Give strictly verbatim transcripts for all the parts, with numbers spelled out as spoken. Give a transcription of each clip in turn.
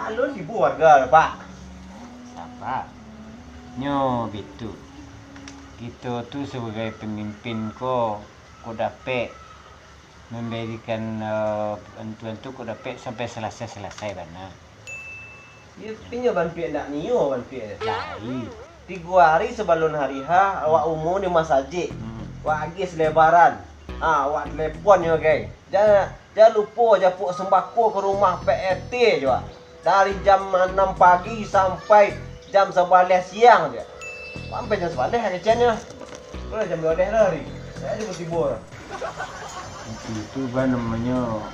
Alun tibo warga, Pak. Saba. Nyo bitu. Kito tu sabagai pamimpin ko, ko dapek mambarikan, eh, bantuan tu ko dapek sampai salasai-salasai bana. Iyo, tapi nyo bantuak ndak nio bantuak. Lai. Tigo ari sabalun hari H, awak umua di masajik. Hmm. Awak agih salebaran. Ah, awak telepon nyo, geng. Jan, jan lupo japuik sembako ka rumah P R T jo, ah. Dari jam anam pagi sampai jam sabaleh siang jo. Sampai jam sabaleh keceknyo. Ko lah jam duo baleh lah hari. Saya tibo-tibo lah. Itu, itu bah namonyo,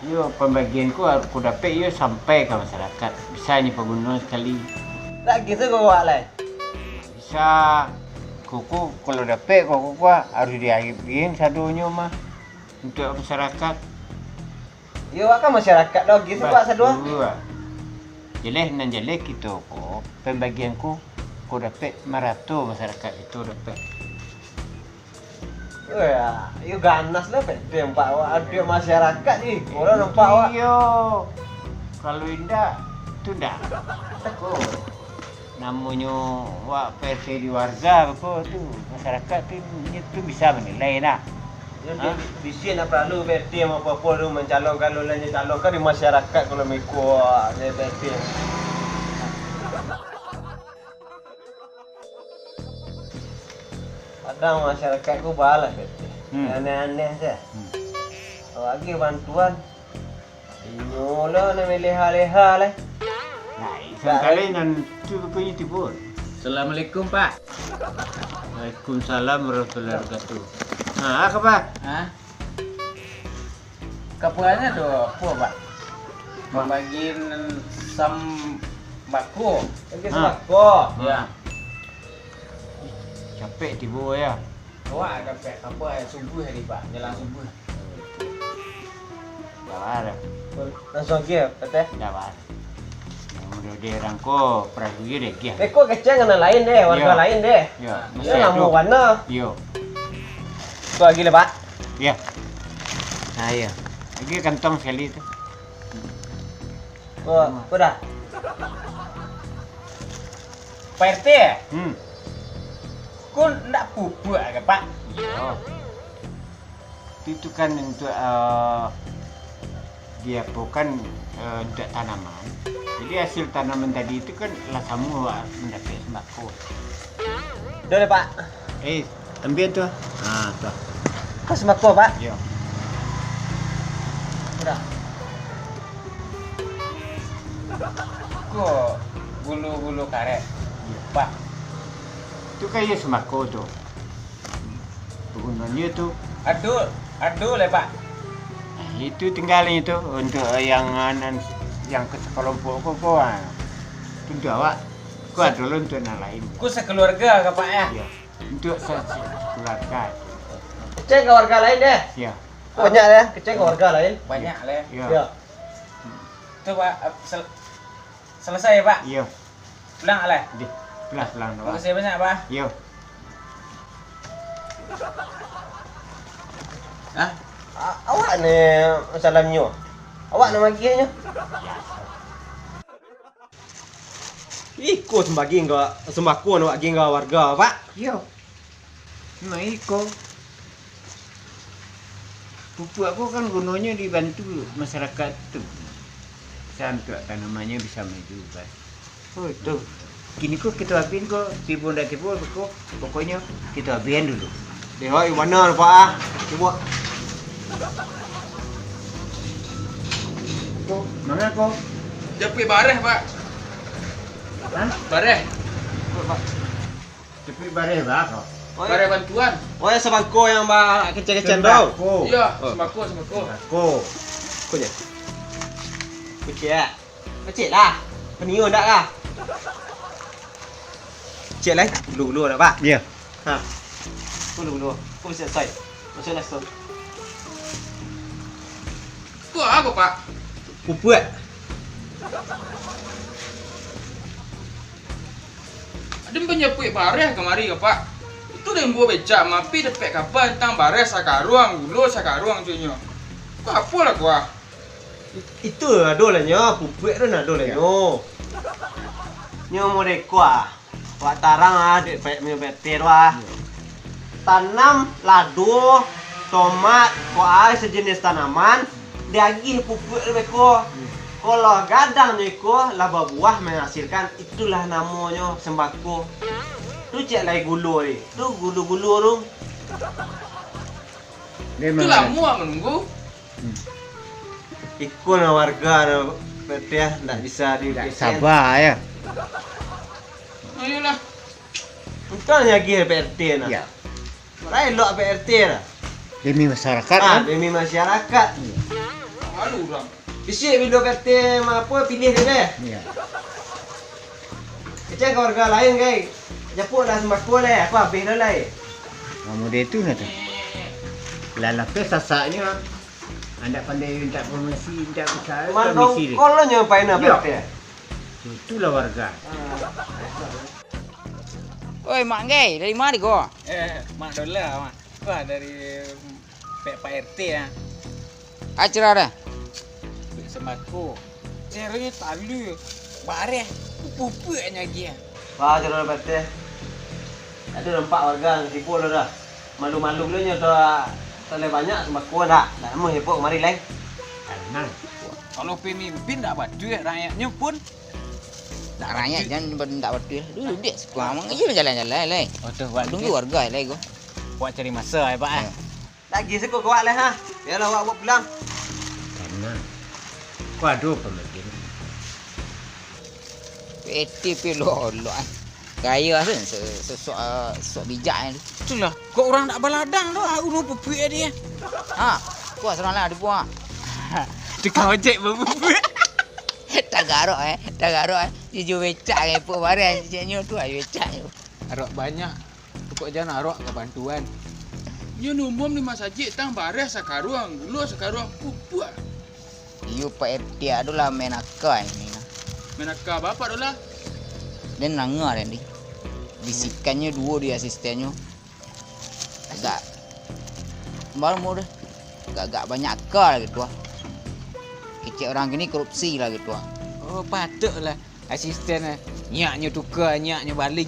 iyo, pambagian ko, ko dapek iyo sampai ka masarakat. Bisa nyo paguno sakali. Lagi tu ko awak lai. Bisa. Ko, ko, kalau dapek ko, ko, ko harus diagiahan sadonyo mah. Untuak masarakat. Iyo, awak kan masarakat lo, gitu, Pak Sadua. Batua. Jaleh, nan jaleh kito ko, pambagian ko, ko dapek marato masarakat kito dapek. Wah, iyo ganas lah P T nampak awak, untuak masarakat ni. Orang nampak awak. Iyo. Kalau indak, tu ndak. Ko. Namonyo wak P R T di warga ko tu, masarakat tu, inyo tu bisa manilai nah. Yo, ha? Di, di, di sini nak paralu P R T apo-apo tu mancalonkan, lo lah nyo calonkan di masarakat kalau miko, ah, P R T. Kadang masarakat ko balah P R T. Hmm. Aneh-aneh sajo. Hmm. Kalau agiah bantuan, inyo lo nan maleha-leha lai. Nah, sangkalai nan tu ko nyo tibo. Assalamualaikum, Pak. Waalaikumsalam warahmatullahi wabarakatuh. Ha, apo, Pak? Ha? Kabarnyo tu apo, Pak? Mambagian sambako. Bagi sambako. Ha. Yo. Capek tibo yo. Awak dapek kabar subuah tadi, Pak, jalang subuah. Ndak baa. Langsuang agiah, Pak Teh? Ndak baa. Nan mudo di urang ko, paralu juo diagiah. Eh, ko kecek nan lain deh, warga lain deh. Yo, iyo, masih lamo ado. Warna. Iyo. Ko agiah lah, Pak. Iyo. Nah, iyo. Agiah kantong sakali tu. Ko, ko dah. Pak R T? Hmm. Ko ndak pupuak ka, Pak? Iyo. Itu, itu kan untuak, eh, diapokan, eh, untuak tanaman. Jadi, hasil tanaman tadi itu kan lah samo, ah, mandapek sambako. Dah deh, Pak. Eh, ambiak tu. Ha, tu. Ko sambako, Pak? Iyo. Udah. Ko gulu-gulu karet. Iyo. Pak. Tu kan iyo sambako tu. Pagunonyo tu. Ado, ado lai, Pak. Nah, itu tinggalan itu untuk yang, ah, nan, yang ka sakalompok ko, ko, ah. Tu untuak awak. Ko ado lo untuak nan lain. Ko sakaluarga ka, Pak, yo? Iyo. Untuak sa-, sa-, sakaluarga. Kecek ka warga lain deh. Iyo. Banyak deh, kecek ka warga lain. Banyak deh. Iyo. Iyo. Tu, Pak, sel-, Salasai, Pak? Iyo. Pulang lah. Dih, pulang, pulang, pulang. Makasih banyak, Pak. Iyo. Hah? A-, awak ni salamnyo. Awak nan magiahnyo. Iko sambako ka, sambako nan awak agiah ka warga, Pak? Iyo. Nah, iko. Pupuak ko kan gunonyo dibantu masarakat tu. Sa untuak tanamannyo bisa maju, kan. Oh, itu. Kini ko kito abihan ko, tibo ndak tibo ko, pokoknyo kito abihan dulu. Deh, oi, bana, Pak, ah. Cubo. Ko, manga ko? Japuik bareh, Pak. Hah? Bareh. Ko, Pak. Tapi bareh baa ko? Oh, bareh bantuan. Oh, yang sambako yang ba-, kecil-kecil tu? Sembako. Iyo, oh. Sembako, sembako. Sembako. Ko je. Kecil. Kecil lah. Penio ndak kah? Kecil lah. Gulu-gulu ndak, Pak? Iyo. Ha. Gulu-gulu. Ko bisa sai. Masuk lah, stop. Ko apo, Pak? Pupuak. Aden banyapuik bareh kamari ka, Pak. Itu den bawa becak, mampir dapek kaba tantang bareh sakaruang, gulo sakaruang, cuinyo. Ko apolah ko, ah? Itu ado lah nyo, pupuak tu nah ado lah nyo. Nyo model ko ah. Wak tarang ah, dek Pak, Pak R T tu ah. Tanam lado, tomat, ko ai sajenis tanaman, diagiah pupuak tu beko. Kalau gadang nyo iko lah babuah menghasilkan, itulah namonyo sembako. Tu ciek lai gulo tadi. Tu gulo-gulo tu. Dia Itu memang lamo manunggu. Hmm. Iko nah warga nah, Pak R T ah, ndak bisa di Ndak sabar ya. Ayolah. Untuang lagi Pak R T nah. Ya. Malah elok Pak R T lah. Demi masyarakat, Ah, kan? Demi masyarakat. Iya. Malu urang. Bisuak bilo Pak R T ma-, apo, pilih dia deh. Iya. Kecek ka warga lain, kai. Japuak lah sembako lai, aku habis dah lai. Ah, model tu nah tu. Lah lapeh sasaknyo. Andak pandai minta promosi, minta usaha, Mandong promosi dia. Kolonyo paina Iya. Pak R T. Itulah warga. Oi, Mak Nggai, dari mana ko? Eh, Mak Dola, Mak. Wah, dari Pak, Pak R T ah. Acara dah. Duit sembako. Cerai talu. Bareh. Pupuak nyo agiah. Wah, acara dah Pak R T. Ado nampak warga sibuk lo dah. Malu-malu lo nyo dah. Talai banyak sembako dah. Dah lamo sibuk kamari lai. Tenang. Kalau pemimpin dak batua, rakyatnyo pun Nak rakyat jan pada ndak batua. Dulu dek sekolah mang aja jalan-jalan lai. Waduh, Wak, Tunggu mungkin warga lai ko. Wak cari masa ya, Pak, eh. Ya. Lagi siko ko Wak lai ha. Biarlah Wak buat pulang. Tenang. Ko ado pamikiran. P T P lo lo. Gaya tu se- se- sok ah, sok bijak tu. Itulah, kok urang dak baladang tu, ah, unu pupuak dia. Ha, kuah seorang lah ada buah. Tukang ojek bapupuak. Tagarok eh, tagarok eh. Jujur becak eh, pok barang ceceknyo tu ayo becaknyo. Arok banyak, pokok jan arok ka bantuan. Nyo numum di masajik tang bareh sakaruang, gulo sakaruang, pupuak. Iyo Pak R T ado lah main aka ini nah. Main aka bapak tu lah. Den nanga den di. Bisikannyo duo di asistennyo. Agak baru mudah. Agak-agak banyak aka lah gitu ah. Kecek orang kini korupsi lah gitu ah. Oh, patut lah. Asisten eh. Nyaknyo tuka, nyaknyo baling.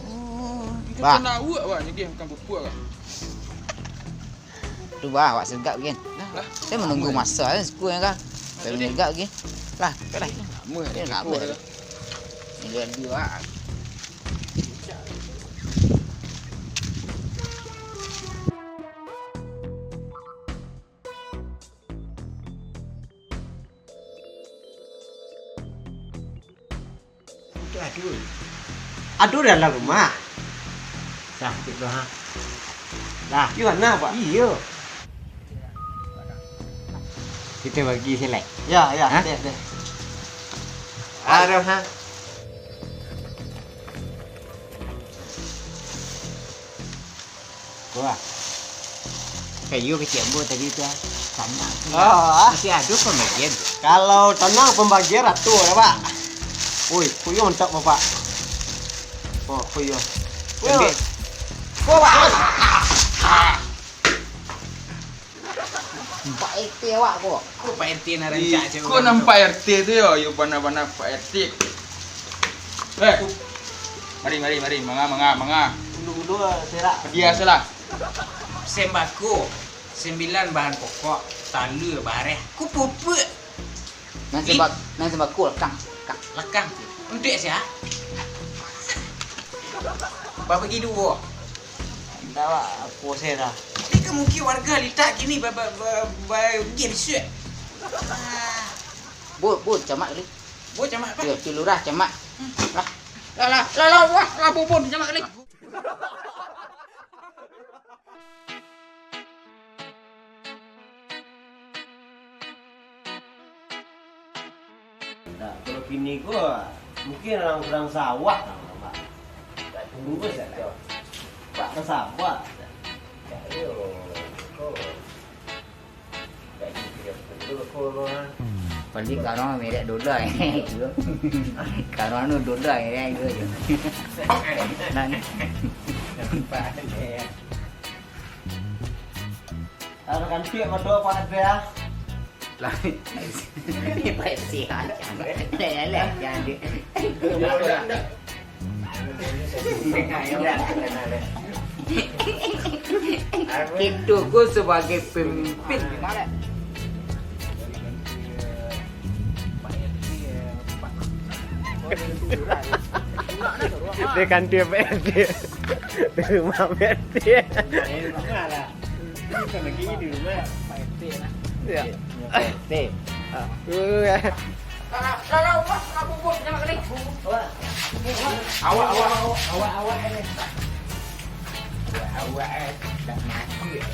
Oh, Bah. Bukan awak, Wak, ni dia bukan pupuk, Wak. Tu bah, awak segap gin. Lah, saya menunggu masa kan, seku yang kah. Saya menegak gin. Lah, lah. Lama dia lama. Ini dia dua. Aduh. Aduh dalam rumah. Sah, cik tu, ha. Lah. Di mana, Pak? Iyo. Kita bagi selek. Ya, ya, ha? Deh, deh. Aduh, ha. Wah. Kayu kecil ambo tadi tu ah. Tanah tu. Oh, ah. Masih ada pembagian. Kalau tanah pembagian ratu ya, Pak. Woi, kuyo mantap, Bapak. Oh, kuyo. Kuyo. Pendek. Kuyo, Pak. Pak R T awak ko. Ko Pak R T nan rancak cewek. Ko nan Pak R T tu yo, yo bana-bana Pak R T. Eh. Mari, mari, mari. Manga, manga, manga. Dulu-dulu serak. Dia salah. Sembako, sembilan bahan pokok, talua, bareh. Ku pupuk. Nan sembak-, nan sembako lakang. Lakang. Lakang. Untuak sia? Babagi duo. Ndak, Wak. Apo se dah. Jadi ka mungkin warga litak kini ba-, ba-, ba-, ba-, bagi bisuak. Ah. Bu, bu, camak kali. Bu, camak apa? Yo, tu lurah, camak. Hmm. Lah. Lah, lah, lah, lah, wah, lah, bu, bu, camak kali. Nah, kalau kini ko, mungkin urang-urang sawah, Pak. Tak tunggu sajo. Pak, ka sawah. Iyo, ko. Padi karang merek dolar, eh. Karang tu dolar, eh, tu je. Nan. Nampak je, ya. Taruh kantuak mata Pak Adria. Lah, ini P T aja. Dah, dah, dah, jadi. Kito ko sabagai pemimpin. Di kantin P R T. Di rumah P R T. Eh, rumah lah. Ini kan lagi di rumah. Pak R T lah. Ya. Pak R T. Ah. Uh, ya. Salah, salah, Pak. Salah bungkus, jangan kali. Awak, awak, awak, awak, awak ini. Awak, awak, eh. Tak mati, ya.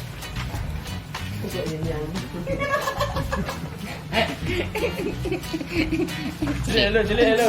Celik lu, celik lu.